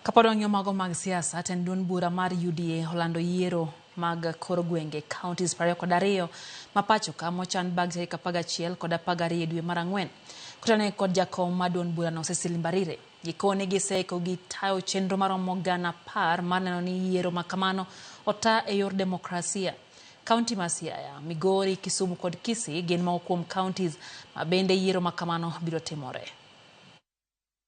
Kapod wang'iyo mago mag siasa, tend duond bura mar UDA olando yiero mag kor gwenge counties 22 ma pacho ka mochan bang' tarik 11 kod 12 dwe mar ang'wen. Kutane kod jakom mar duond burano Cecily Mbarire. Gikone giseiko gi tayo chenro maromo 10,000 mar neno ni yiero ma kamano ota e yor demokrasia. Kaunti ma Siaya, Migori, Kisumu kod Kisii gin moko kuom counties ma bende yiero ma kamano biro timore.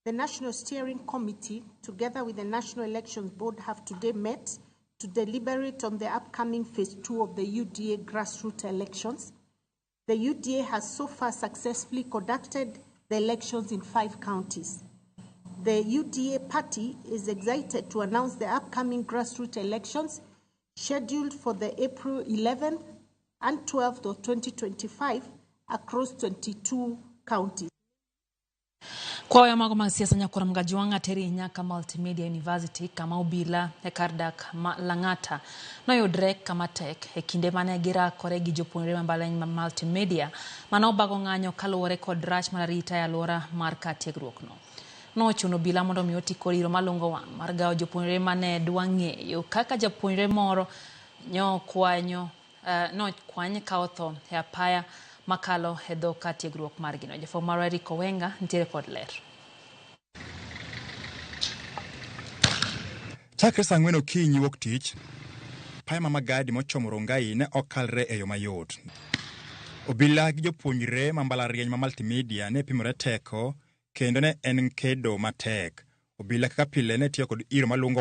The National Steering Committee, together with the National Elections Board, have today met to deliberate on the upcoming phase 2 of the UDA grassroots elections. The UDA has so far successfully conducted the elections in 5 counties. The UDA party is excited to announce the upcoming grassroots elections scheduled for the April 11th and 12th of 2025 across 22 counties. Kwayo mago mag siasa nyakwar Mgajwang'a teri nyaka Multimedia University kama obila e kar dak ma Lang'ata noyudre kama tek e kinde mane girakore gi jopuonjre ma mbalariany ma Multimedia mane obago ng'anyo kaluwore kod rach mar arita e alwora mar kar tiegruokno. Nochuno obila mondo mi oti kod iro malungo wang' mar gawo jopuonjre mane dwa ng'eyo kaka japuonjre moro nyokwanyo nokwany ka otho e apaya makalo e dho kar tiegruok margino. Jafwambo marwa Eric Owenga nitiere kod ler. Chakre saa 4 okinyi wuok tich, apaya ma Magadi mochomo Rongai ne ok kalre e yo mayot. Obila gi jopuonjre ma mbalariany ma Multimedia ne pimore teko kendo ne en kedo matek. Obila kaka pile ne tiyo kod iro malungo